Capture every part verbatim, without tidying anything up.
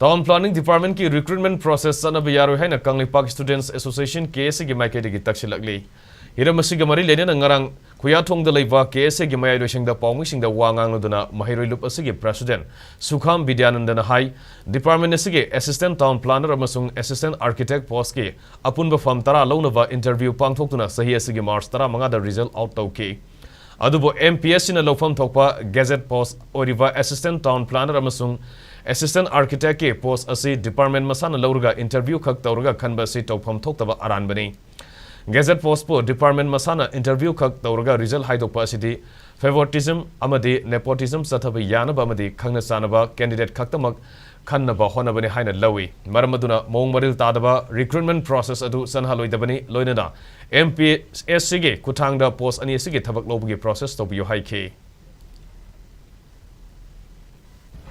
Town Planning Department ꯀꯤ recruitment process ꯆꯠꯅꯕ ꯌꯥꯔꯣꯏ ꯍꯥꯏꯅ ꯀꯪꯂꯩꯄꯥꯛ Students Association, ꯀꯦ ꯑꯦꯁ ꯑꯦꯒꯤ ꯃꯥꯏꯀꯩꯗꯒꯤ ꯇꯛꯁꯤꯜꯂꯛꯂꯤ꯫ ꯍꯤꯔꯝ ꯑꯁꯤꯒ ꯃꯔꯤ ꯂꯩꯅꯅ ꯉꯔꯥꯡ ꯈꯨꯌꯥꯊꯣꯡꯗ ꯂꯩꯕ ꯀꯦ ꯑꯦꯁ ꯑꯦꯒꯤ ꯃꯌꯥꯏ ꯂꯣꯏꯁꯪꯗ ꯄꯥꯎꯃꯤꯁꯤꯡꯗ ꯋꯥ ꯉꯥꯡꯂꯗꯨꯅ ꯃꯍꯩꯔꯣꯏ ꯂꯨꯞ ꯑꯁꯤꯒꯤ president ꯁꯨꯈꯥꯝ ꯕꯤꯗ꯭ꯌꯥꯅꯟꯗꯅ ꯍꯥꯏ, department ꯑꯁꯤꯒꯤ assistant town planner ꯑꯃꯁꯨꯡ assistant architect post ꯀꯤ ꯑꯄꯨꯟꯕ ꯐꯝ ꯇꯔꯥ ꯂꯧꯅꯕ interview ꯄꯥꯡꯊꯣꯛꯇꯨꯅ ꯆꯍꯤ ꯑꯁꯤꯒꯤ ꯃꯥꯔꯆ ꯇꯔꯥꯃꯉꯥꯗ result out ꯇꯧꯈꯤ꯫ ꯑꯗꯨꯕꯨ ꯑꯦꯝ ꯄꯤ ꯑꯦꯁ ꯁꯤꯅ ꯂꯧꯐꯝ ꯊꯣꯛꯄ gazette post ꯑꯣꯏꯔꯤꯕ assistant town planner ꯑꯃꯁꯨꯡ assistant architect ꯀꯤ post ꯑꯁꯤ department ꯃꯁꯥꯅ ꯂꯧꯔꯒ interview ꯈꯛ ꯇꯧꯔꯒ ꯈꯟꯕ ꯑꯁꯤ ꯇꯧꯐꯝ ꯊꯣꯛꯇꯕ ꯑꯔꯥꯟꯕꯅꯤ꯫ Gazette post ꯄꯨ department ꯃꯁꯥꯅ interview ꯈꯛ ꯇꯧꯔꯒ result ꯍꯥꯏꯗꯣꯛꯄ ꯑꯁꯤꯗꯤ favoritism ꯑꯃꯗꯤ nepotism ꯆꯠꯊꯕ ꯌꯥꯅꯕ ꯑꯃꯗꯤ ꯈꯪꯅ ꯆꯥꯟꯅꯕ candidate ꯈꯛꯇꯃꯛ ꯈꯟꯅꯕ ꯍꯣꯠꯅꯕꯅꯤ ꯍꯥꯏꯅ ꯂꯧꯏ꯫ ꯃꯔꯝ ꯑꯗꯨꯅ ꯃꯑꯣꯡ ꯃꯔꯤꯜ ꯇꯥꯗꯕ recruitment process ꯑꯗꯨ ꯆꯠꯅꯍꯜꯂꯣꯏꯗꯕꯅꯤ, ꯂꯣꯏꯅꯅ ꯑꯦꯝ ꯄꯤ ꯑꯦꯁ ꯁꯤꯒꯤ ꯈꯨꯠꯊꯥꯡꯗ post ꯑꯅꯤ ꯑꯁꯤꯒꯤ ꯊꯕꯛ ꯂꯧꯕꯒꯤ process ꯇꯧꯕꯤꯌꯨ ꯍꯥꯏꯈꯤ꯫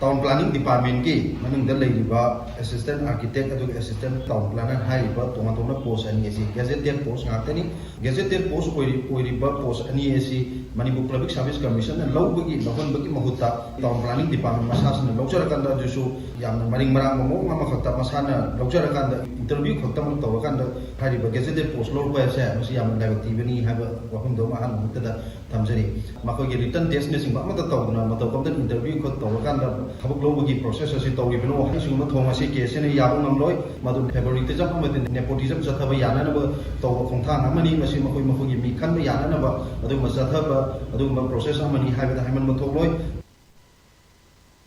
Town Planning Department ꯀꯤ ꯃꯅꯨꯡꯗ ꯂꯩꯔꯤꯕ assistant architect ꯑꯗꯨꯒ assistant town planner ꯍꯥꯏꯔꯤꯕ ꯇꯣꯉꯥꯟ ꯇꯣꯉꯥꯟꯕ post ꯑꯅꯤ ꯑꯁꯤ gazetted post ꯉꯥꯛꯇꯅꯤ꯫ Gazetted post ꯑꯣꯏꯔꯤ-, ꯑꯣꯏꯔꯤꯕ post ꯑꯅꯤ ꯑꯁꯤ ꯃꯅꯤꯄꯨꯔ Public Service Commission ꯅ ꯂꯧꯕꯒꯤ, ꯂꯧꯍꯟꯕꯒꯤ ꯃꯍꯨꯠꯇ Town Planning Department ꯃꯁꯥꯁꯤꯅ ꯂꯧꯖꯔꯀꯥꯟꯗ, ꯑꯗꯨꯁꯨ ꯌꯥꯝꯅ ꯃꯔꯤꯡ ꯃꯔꯥꯡꯕ ꯃꯑꯣꯡ ꯑꯃꯈꯛꯇ ꯃꯁꯥꯅ ꯂꯧꯖꯔꯀꯥꯟꯗ interview ꯈꯛꯇꯃꯛ ꯇꯧꯔꯀꯥꯟꯗ ꯍꯥꯏꯔꯤꯕ gazetted post ꯂꯧꯕ ꯍꯥꯏꯕꯁꯦ ꯃꯁꯤ ꯌꯥꯝꯅ ꯂꯥꯏꯕꯛ ꯊꯤꯕꯅꯤ ꯍꯥꯏꯕ ꯋꯥꯐꯝꯗꯣ ꯑꯃ ꯑꯍꯥꯟꯕ ꯃꯛꯇꯗ ꯊꯝꯖꯔꯤ꯫ ꯃꯈꯣꯏꯒꯤ written test ꯅꯆꯤꯡꯕ ꯑꯃꯠꯇ ꯇꯧꯗꯅ ꯃꯇꯧ ꯀꯔꯝꯅ interview ꯈꯛ ꯇꯧꯔꯀꯥꯟꯗ ꯊꯕꯛ ꯂꯧꯕꯒꯤ process ꯑꯁꯤ ꯇꯧꯔꯤꯕꯅꯣ? ꯑꯁꯤꯒꯨꯝꯕ ꯊꯧꯑꯣꯡ ꯑꯁꯤ ꯀꯦ ꯑꯦꯁ ꯑꯦꯅ ꯌꯥꯕ ꯉꯝꯂꯣꯏ꯫ ꯃꯗꯨ favoritism ꯑꯃꯗꯤ nepotism ꯆꯠꯊꯕ ꯌꯥꯅꯅꯕ ꯇꯧꯕ ꯈꯣꯡꯊꯥꯡ ꯑꯃꯅꯤ꯫ ꯃꯁꯤ ꯃꯈꯣꯏ ꯃꯈꯣꯏꯒꯤ ꯃꯤ ꯈꯟꯕ ꯌꯥꯅꯅꯕ ꯑꯗꯨꯒꯨꯝꯕ ꯆꯠꯊꯕ, ꯑꯗꯨꯒꯨꯝꯕ process ꯑꯃꯅꯤ ꯍꯥꯏꯕꯗ ꯍꯥꯏꯃꯟꯕ ꯊꯣꯛꯂꯣꯏ꯫